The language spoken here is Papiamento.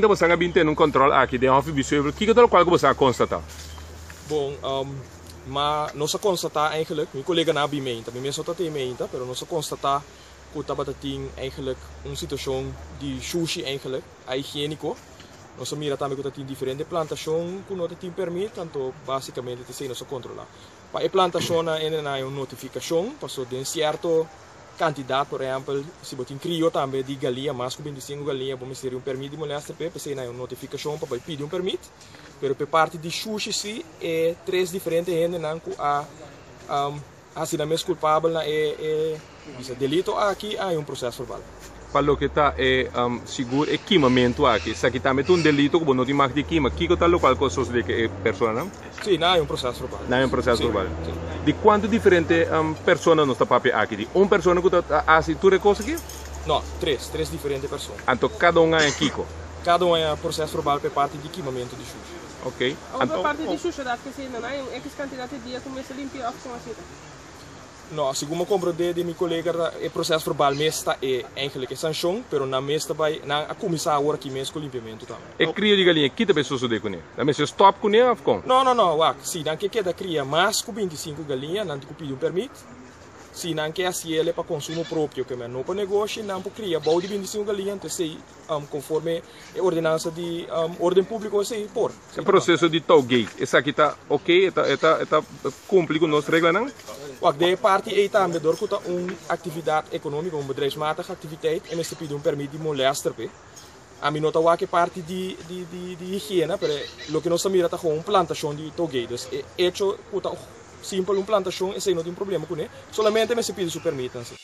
Awe boso a bin tene un kòntròl aki den Hòfi Biesheuvel. Kiko ta lokual ku boso a konstatá? Bon, ma nos a konstatá eigenlijk, mi koleganan a bin meinta, mi mes no ta tin meinta, pero nos a konstatá ku tabata tin eigenlijk un situashon di shushi eigenlijk, ahigiéniko. Nos a mira tambe ku ta tin diferente plantashon ku no ta tin pèrmit, anto básikamente ta esei nos a kontrolá. Pa e plantashonnan ende nan hay un notifikashon, paso den sierto kantidat, por ehèmpel, si bo tin krio tambe di galiña, mas ku 25 galiña, bo mester di un pèrmit di molèster p'e, p'esei nan hay un notifikashon pa bai pidi un pèrmit. Pero p'e parti di shushi si, e tres diferente hendenan ku a hasi nan mes kulpabel na e e delito aki a hay un proses verbal. Pa loke ta e sigur e kimamentu aki, esaki tambe ta un delito ku bo no tin mag di kima. Kiko ta lokual ku a sosodé ku e personanan? Sí, nan hay un proces verbal. Nan hay un proces verbal. Di kuantu diferente persona nos ta papia aki? Di un persona ku ta hasi tur e kos aki? No, tres, tres diferente persona. Anto kada un haña kiko? Kada un haña proces verbal pa e parti di kimamentu di shushi. Ok. Anto. Pa e parti di shushedat ke si nan hay un ekis kantidat di dia ku mester limpia òf kon asina? No, segun mi a komprondé di mi kolega ta e proses verbal mes ta e eigenlijk e sanshon, pero nan mes ta bai, nan a kuminsá awor aki mes ku limpiamentu tambe. E krio di galiña, ki ta bai sosodé kuné? Nan mester stòp kuné òf kon? No, no, no, wak, si nan ke keda kria mas ku 25 galiña, nan tin ku pidi un pèrmit. Si nan ke hasi el pa konsumo propio, ke men no pa negoshi, nan por kria bou di 25 galiña, anto esei konforme e ordenansa di orden públiko esei por. E proseso di touwgate, esaki ta ok? E ta e ta e ta kumpli ku nos reglanan? Wak, den e parti ei tambe, dor ku ta un aktividat ekonómiko, un bedrijfsmatige activiteit, e mester pidi un pèrmit di molèster p'e. Ami no ta wak e parti di di di di higiena, pero loke nos ta mira ta gewoon un plantashon di touwgate. Dus e echo ku ta simpel un plantashon, esei no tin problema kuné, solamente mester pidi su pèrmitnan si.